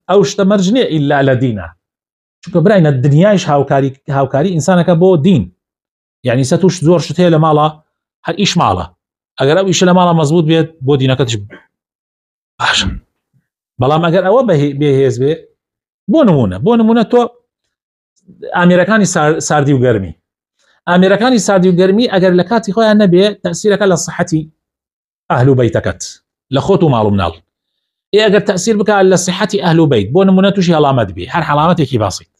ئەو شتە مەرج نییە ئیلا لە دینە چونکە براینە دنیایش هاوکاری هاوکاری ئینسانەکە بۆ دین یعنی سە توش زۆر شت هەیە لە ماڵە هەر ئیش ماڵە ئەگەر ئەو ئیشە لە ماڵە مەزبوط بێت بۆ دینەکەتش باشە بەڵام ئەگەر ئەوە بێهێز بێ بۆ نمونە بۆ نمونە تۆ ئامێرەکانی ساردی و گەرمی ئامێرەکانی ساردی و گەرمی ئەگەر لە کاتی خۆیان نەبێ تەسیرەکە لە سەحەتی ئەهل و بەیتەکەت لە خۆت و ماڵ و مناڵ ئێ ئەگەر تەسیر بکات لە سیحەتی ئەهل و بەیت بۆ نمونە تووشی هەڵامەت بی هەر حەڵامەتێکی باسیت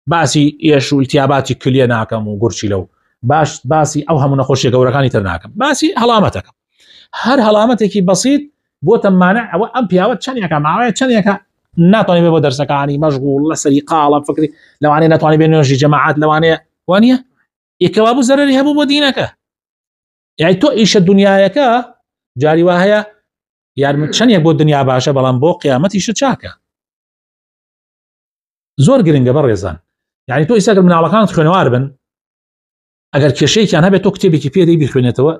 باسی ئێش و التیاباتی کلیە ناکەم و گورچی لەو باش باسی ئەو هەموو نەخۆشیە گەورەکانی تر ناکەم باسی هەڵامەتەکەم هەر هەڵامەتێکی بەسیت بۆتە مانع ئەوە ئەم پیاوە چەندێکە ماوەیە چەندێکە ناتوانێت بێ بۆ دەرسەکانی مەشغوڵ لەسەری قاڵە فکری لەوانەیە ناتوانێت بێ نوێژی جەماعات لەوانەیە وانە یەکەوا بوو زەرری هەبوو بۆ دینەکە یعنی تۆ ئیشە دنیایەکە جاری وا هەیە یارمە چەندێک بۆ دنیا باشە بەڵام بۆ قیامەتیشە چاکە زۆر گرنگە بە ڕێزان یعنی تۆ ئیسا گەر مناڵەکانت خوێنەوار بن ئەگەر کێشەیەکیان هەبێت تۆ کتێبێکی پێدەی بیخوێنێتەوە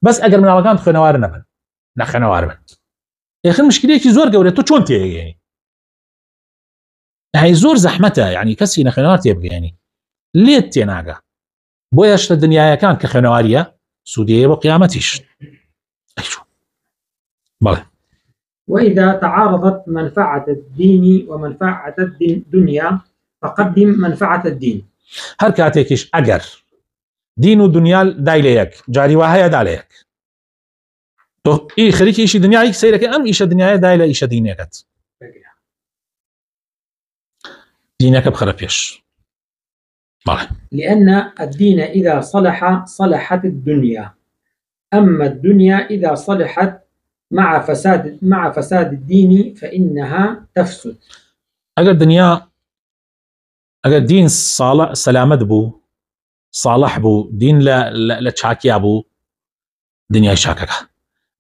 بەس ئەگەر مناڵەکان خوێنەوار نەبن نەخوێنەوار بن ئێخر مشکلێکی زۆر گەورە تۆ چۆن تێگەیەنی هەی زۆر زەحمەتە یعنی کەسی نەخوێنەوار تێبگەیەنی لێت تێناگە بۆیە شتە دنیایەکان کە خوێنەواریە سوودەیە بۆ قیامەتیش بەڵێ وإذا تعارضت منفعة الدين ومنفعة الدنيا فقدم منفعة الدين هەر کاتێکیش ئەگەر دین و دنیا دای لە یەک جاری وا هەیە دا لە یەک تۆ ئی خەریکی ئیشی دنیای سەیرەکە ئەم ئیشە دنیاە دای لە ئیشە دینەکەت دینەکە بخەرە پێش لأن الدين إذا صلح صلحت الدنيا أما الدنيا إذا صلحت مع فساد مع فساد الدين فإنها تفسد ئەگەر دنیا ئەگەر دین ساڵە سەلامەت بوو صالح بوو دین لە چاکیا بوو دنیای چاکەکە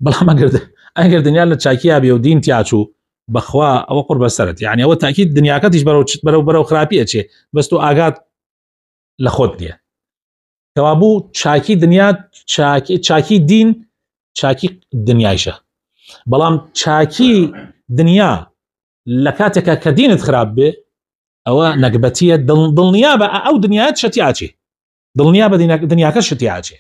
بەڵام ئەگەر ئەگەر دنیا لە چاکیا بێ و دین تیاچوو بەخوا ئەوە قڕ بەسەرت یعنی ئەوە تاکید دنیاکەتیش بەرەو بەرەو بەرەو خراپی ئەچێ بەس تۆ ئاگات لە خۆت نییە کەوابوو چاکی دنیا چاکی چاکی دین چاکی دنیایشە بەڵام چاکی دنیا لە کاتێکە کە دینت خراپ بێ ئەوە نەگبەتیە دڵنیا بە ئەو دنیات شەتیاچێ دڵنیا بە دنیاکە شتیاچێ.